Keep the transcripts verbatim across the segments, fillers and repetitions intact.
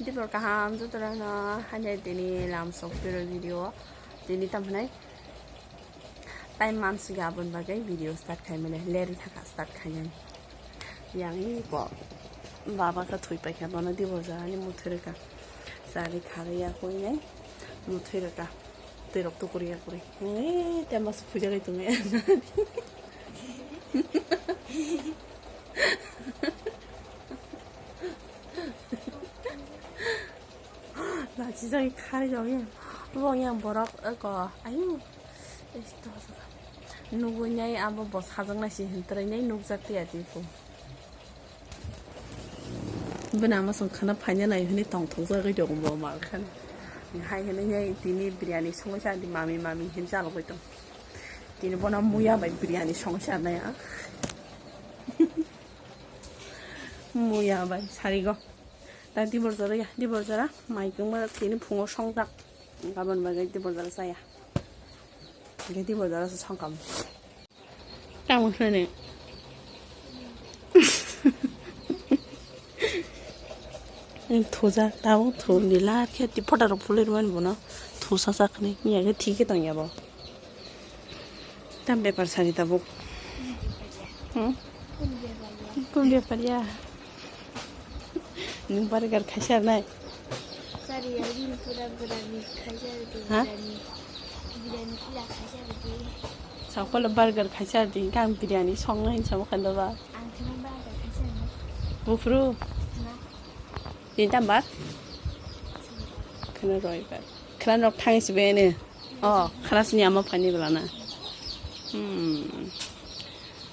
Tibor kaham jotorano, haino tini lam sok piro video. Tini tamhinai time mansugi aboni bagwi video start khaimani, leri thaka start khainani. Yang i bo baba kha thwi paikha, bono Dibor jarani muthwi rwkha. Chari kharwi ya koi nai muthwi rwkha. Twi rok tukuri ya kuri. Ei, te mas puja kai tungai. Lachijagwi kharwi rok ya. Bo yang borok eko. Ayu. Nugwi nai abo bo sajak nai si hinwi nai nukjak tiya twi phu. Bini ama song khana phaina nai hwnwi tongthokjagwi tongo bo mal khani. Hai hwnwi nai tini biryani songwi sa di mami mami hinwi chalogwi tong. Tini bono muya bai biryani songwi sa nai ang. Muya bai sarigo. Ta Dibor jora ya, Dibor jora mai kwma tini phungo songjak. Gabon bai Dibor jora chaya. Ge Dibor jora se songkam. Tamo sene. Thuja tamo thu nila khe ti photo rok phulir man bono thusa sakni ya khe thike tong ya bo. Tam bepar sari tabuk. Hmm? Kum bepar ya. Nung burger khaisa nai. Sari ya, ini pura biryani khaisa di. Ha? Biryani. Biryani pura khaisa di. Sakpala burger khaisa di, kang biryani song nai sama khanda ba. Ang kena burger khaisa nai. Bufru. Na. Ini tambar? Kena roibar. Kena rok thang si bene. Oh, khalas ni ama phani belana. Hmm.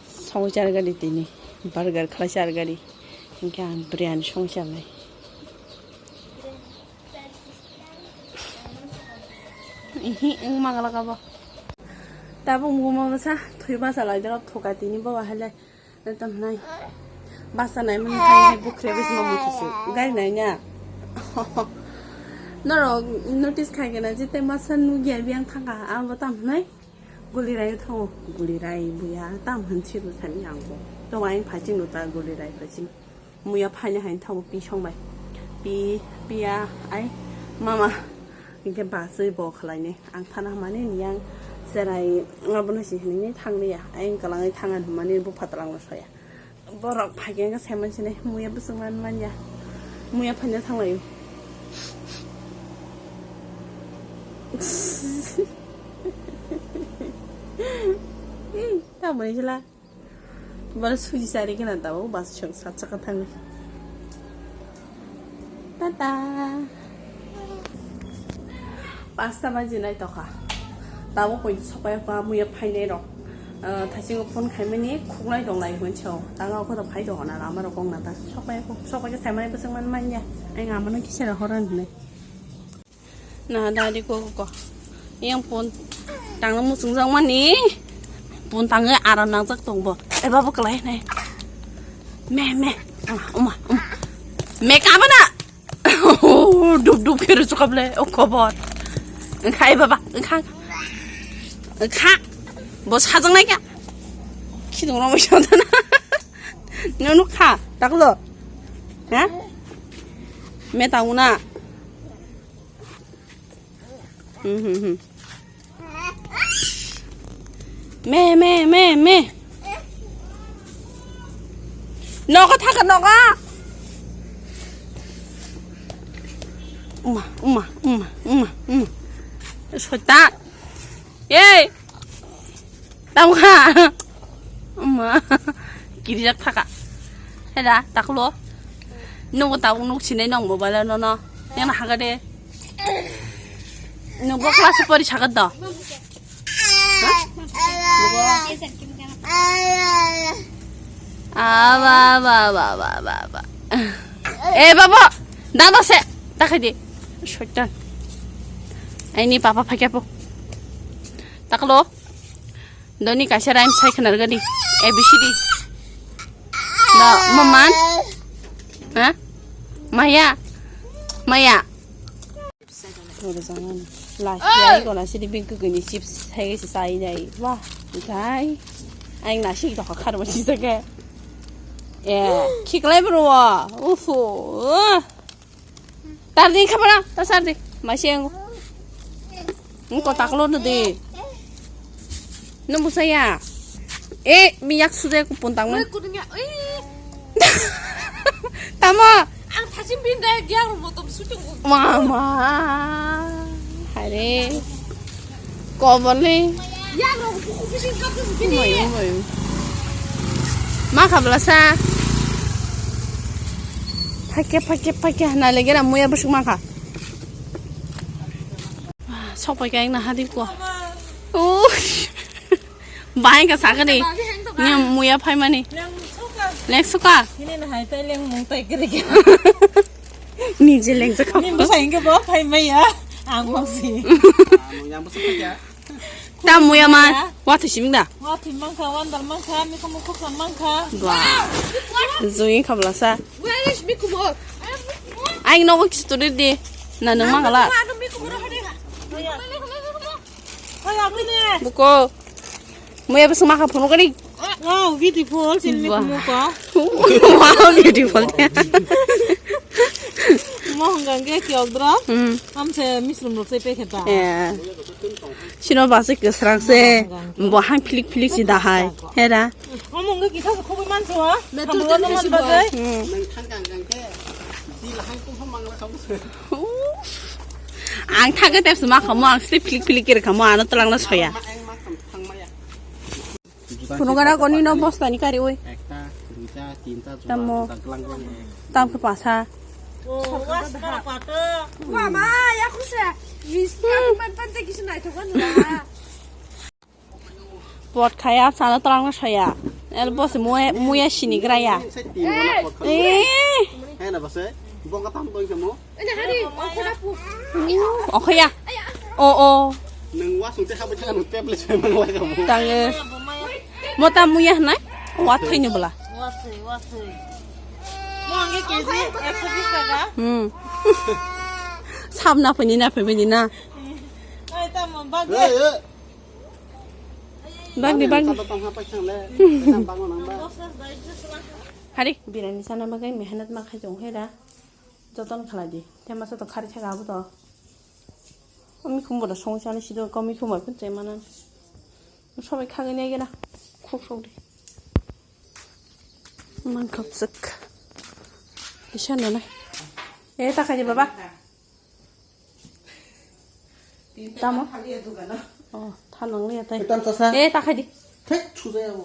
Song char gari tini. Burger khalai char gari. Hingke ang biryani song char nai. Ihi, ang magala kabo. Tabuk muma basa, thui basa lai dero, thuka tini baba hele. Tamo nai. Basa nai mani hai hai bukre bisma mutusu. Gai nai nya. Norok notice khai gana jete masa nugya biang thangka. Abo tamo nai. Guli rai thango. Guli rai buya tam hansi ru thani angbo. To wain phaching nu ta guli rai phaching. Muya phaina hain thango pi song bai. Pi, piya, ai, mama. Hingke basui bo khwlaini. Ang thana hwnmani niyang cherai abono si hinwi thanglia. Ayang kwlangwi thangan hwnmani bo phatlang no soya. Borok phaikhe wngkha saiman sinai muya bwswk man manya. Muya phaina thanglaio. Tamoni sila. Boro suji chari gana tabuk bus chwng sat chakha thangwi. Tata. Pasta baji nai tokha. Tabuk koi sopai pa muya phainai rok. Ah, thaisingo phone khaimani khuklai tonglai hwnwi sao. Tanga okho to phai tongo na lama rok ong na ta. Sopai ko, sopai khe saimani bwswk man manya. Ang amano kisa ra horan hwnwi. Na dadi ko ko. Yang pon tangna muchung jang mani. Pon tangwi aram nangjak tong bo. E babo kwlai nai. Me, me. Uma, uma, uma. Me ka bana. Dup dup khe rwchukha ble o khobor. Wngkha e baba, wngkha, wngkha. Bo sajwk nai kha. Khidong rw mui sodana. Nunu kha, taklo. Ha? Me tanguna. Hmm, hmm, hmm. Me, me, me, me. Nogo thaka nogo. Uma, uma, uma, uma, uma. Soita. Ei. Tamo kha. Uma. Kirijak thaka. Heda, taklo. Nungbo tabuk nuk sinai nong mobile no no. Yang haga de. Nungbo class pori sagat do. Ha? Nungbo. Aba, aba, aba, aba, aba, aba. Eh, babo. Dado se. Takai di. Shaitan. Aini papa phakya po. Taklo. Doni kaisa rhyme sai khwna rwgadi. A B C D. No, maman. Ha? Maya. Maya. Last year ko na sidi bing kukuni chips sai sai nai. Wah, sai. Ang nasi to khar mo sisa ke. Eh, khiklai bro. Ufu. Sardi khabana, ta sardi. Masi ang. Nung ko taklo no de. Nung busa ya. Eh, mi yak sude ku pun tangman. Weh, kudu nya. Eh. Tamo. Ang thachim bin da yak rok motom sutung. Mama. Hare. Kobole. Yak rok buku bin kap bin. Umai, umai. Ma khabla sa. Phake, phake, phake. Na legera muya busuk ma kha. Sopai ka ekna hadi ko. Oh. Bahai ka sakani. Ni muya phaimani. Leng suka. Hini na hai tai leng mung tai kiri kiri. Ni je leng suka. Ni basa inge bo phaimaya. Ang mo si. Yang basa kya? Ta muya ma. Wa thu siming da. Wa thu mang kha, wan dal mang kha, mi khamu khuk san mang kha. Ba. Zui khabla sa. Where is Mikumo? Ai nogo kisu turi di. Na nung mangala. Buko. Muya bwswng makha phunukani. Wow, beautiful, sin Mikumo ko. Wow, beautiful. Mohong gangge kiok dro. Hmm. Amse misrum rok se pekhe ta. Yeah. Sino basi kwsrang se. Mohong gangge. Bo hang philik philik si dahai. Hera. Omo wngkha kisa se khobwi manse o. Metul tini man bagwi. Hmm. Ang thaga tepsa ma khamo, ang site philik philik kiri khamo, ano twlangna soya. Phunukana koni no bosta ni kari oi. Ekta, duita, tinta, juta, tamo. Juta, glang, glang. Tam khe pasa. Mama, ya khuse. Miss, aku man pante kisa naithok kan. Pot khaya, sana twlangna soya. El boss muya, muya sini graya. Eh. Hena base, bonga tam toy kamo. Okhoya. O, o. Nung wasung te habai thang anu tablet sai mang lai kamo. Tange. Mota muya na? Wa thoi ni bla. Wasui, wasui. Mo angge K G ekso bis taka. Hmm. Sab na phai ni na phai ni na. Ai ta mo bag. Eh, eh. Bagdi, bagdi. Hari, birani sana bagwi mehnat ma khai tong hai da. Joton khalai di. Te masa to khari thaka abo to. Omi khumbo da song chani sido, komi khumbo pun chai manan. Sobai khagwi nai gena. Khuk sok di. Man khap sik. Isa nana. Eh, ta khai di baba. Tamo? Oh, thanang liya tai. Tam chasa. Eh, ta khai di. Thek, chujaya bo.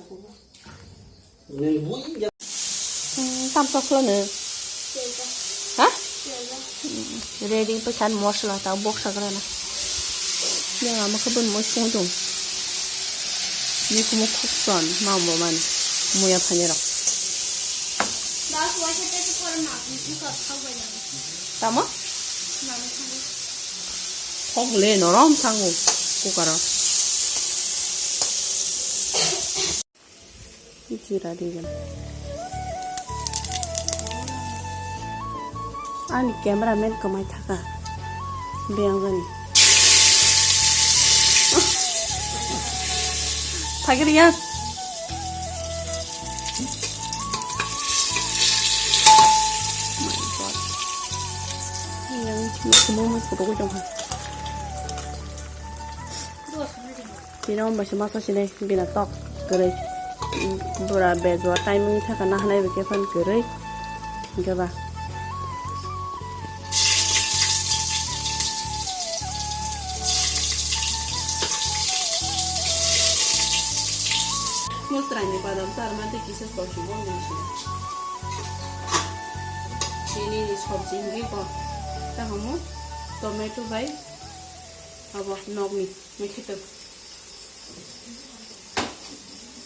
Neng bui ya. Hmm, tam chasla no. Ha? Ready pa khan mosla ta bok sagra na. Yang ama kha bon mo sung dung. Ni kumo khuk son, ma mo man. Muya phani rok. Tamo? Hok le norom thango kukaro. Jira digan. Ani cameraman kwmai thaka. Beyang jani. Phagir ya. Yang cuma semua mas foto ko jong. Bini omo bai se masa sinai bini tok kwrwi. Bura bejua timing thaka nahanai bai khe phano kwrwi. Hwnkhe ba. Mwswrangni badam charma tei kisa sosi bo nang sini. Chini ni sobji hwnkhe bo. Tamo tomato bai abo nokni. Mikhituk.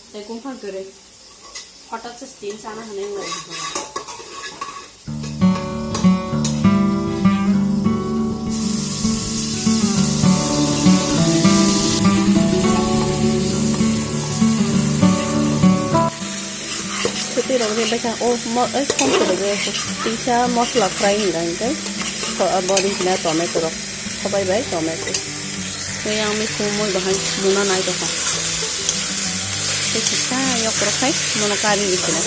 Tei kungphang kwrwi. Hothat se steam sana hwnwi wng. Tei rok ri baikha o mo-, eh, som kwrwi bai khe. Tisa mosla fry hinga hinkhe so-, abo ri hina tomato rok. Sabai bai tomato. Tei yang mi khumui bahai muna nai tongkha. Tei kisa yok rok khai mono kari ni sina.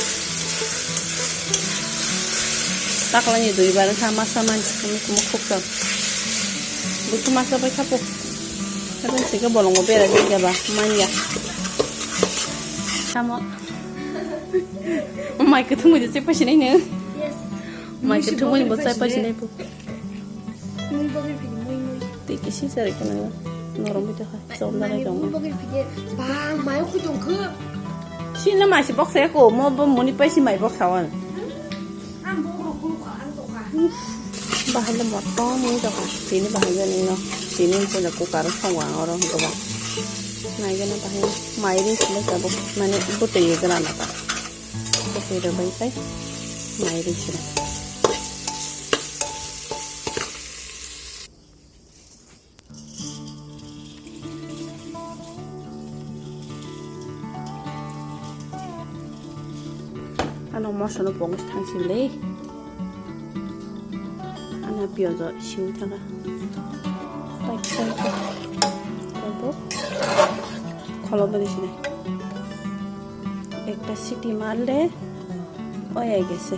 Taklani dui bar wngkha masa mansi kumi kumi khukchang. Busu masa bai khapo. Kata sika bolongo bera di jaba manya. Samo. Mai kutung mujo se pasinai ne. Yes. Mai kutung mujo bo sai pasinai po. Mui bagwi phidi, mui, mui. Tei kisi sari kana norom bita kha. Chom na nai tong. Mui bagwi phidi. Bang, mayo khu tong khu. Sini mai si box ya ko, mo bo muni pai si mai box awan. Ang bo ro khu kha, ang to kha. Bahai le motom ni to kha. Sini bahai le ni no. Sini pun aku kar song wang oro ko ba. Nai gana bahai mai ri sile sabo. Mane bute ye gana na ta. Bute ro bai sai. Mai ri sile. Ano moso no pong thang si le. Ano piyaj o siu thanga. Pai pai pai. Pai bo. Kholo bari si le. Ekta siti marle. Oye gese.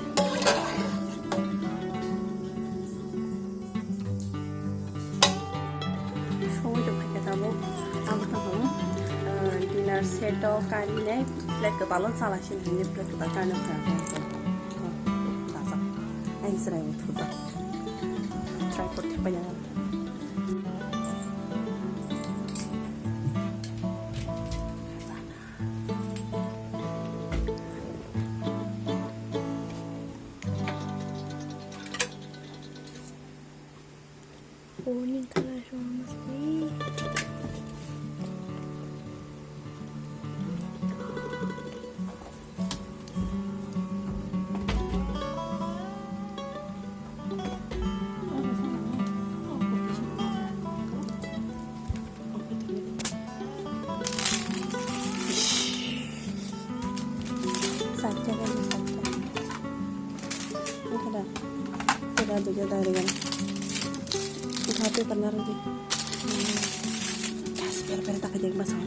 Songwi tongkha khe tabuk. Abo tabuk, eh, dinner set o kari nai plate kwtal o chala sini hwnwi plate kwtal kari nai. Chajak. Ang chwrai bo thujak. Tripod thepajak. Morning color mesti. Sakya kan sakya. Ini kada. Kada juga dari kan. Udah paper naruh di. Kas per per tak aja yang pasang.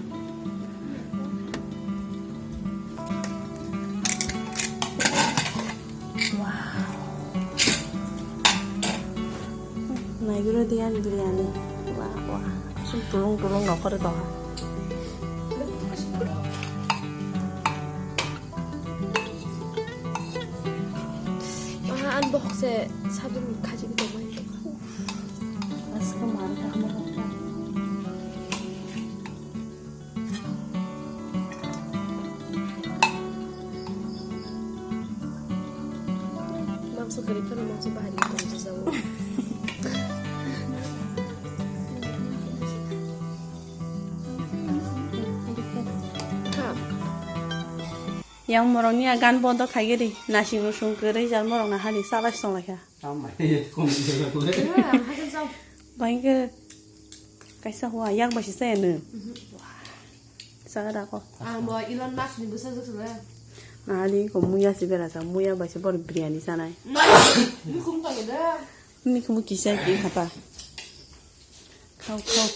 Wow. Naiguro diyan biryani. Wah, wah. Sum tulung tulung nokore toha. Aha, an bohok se sabun khaji bi tongmani tongkha. Asko mar ka hamar ka. Mangso kwrwi phano mangso bahai ni tong jajao. Ha. Yang morok ni a gan bondo khaigiri nasing rusung kwrwi jar morok na hani salai song laikha. Tam bai ye kom de le. Bangke kaisa hua yak bai se saya no. Saka da ko. Ang bo Elon Musk ni bwsajwk se le. Na ali ko muya se bera sa muya bai se bor biryani sanai. Ni kum ta ge da. Ni kum kisa ki khata. Khao khao.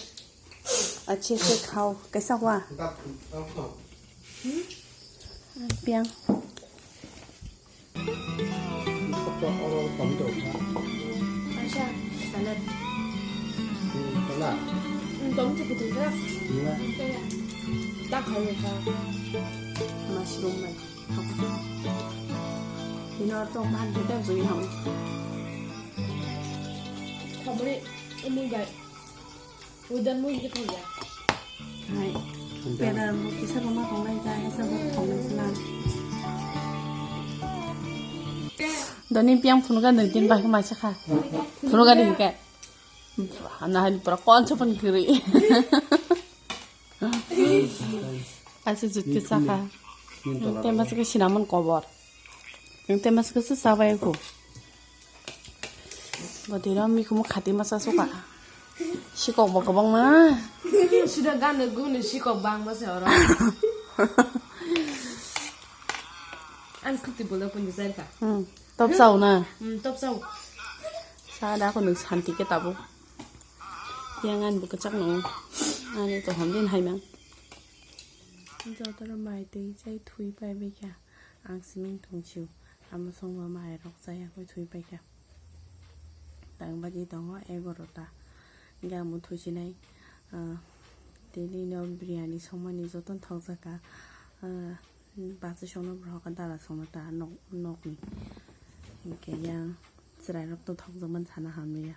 Ache se khao. Kaisa hua. Piang. Oro tomato kha. Acha, salad. Hmm, salad. Hmm, tomato kutung kha. Iya. Kaya. Tak khayo kha. Mushroom bai. Ini orang tu makan kita juga yang haus. Khabri, ini gai. Udan mo hingke thangya. Hai. Pera mo kisa roma tongnai ja, kisa mo tongnai sila. Doni piang phunuga nung tin bai ma sakha. Phunuga ni hingke. Ana hani pura kon sapan kiri. Asu jut ke sakha. Tema sakha cinnamon kobor. Tema sakha sabai ko. Bwtwi no mikhumu khati masa suka. Sikok bo kwbangma. Sida gana guni sikok bangma se oro. Ang kuti bola pun design ka. Hmm. Top sao na. Hmm, top sao. Sa da ko nung santi ke tabo. Yang an bu kachak no. Ani to hom din hai mang. Jotoro mai twi chai thui pai bai kha. Ang siming thung siu. Amo songma mairok chaya khe thwi paikha. Tang bagi tongo egarota. Hinkhe amo thwisinai, ah, tini no biryani songmani jotono thokjakha. Ah, bachai songno borok dala songno ta nok, nokni. Hinkhe yang chwrairok to thokjakmani sana hamliya.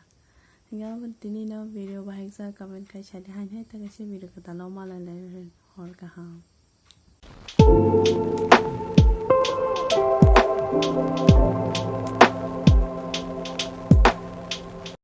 Hinkhe abo tini no video bahai jak comment khai sadi hai hai ta kaisa video kwtal o malai lai hor kaham.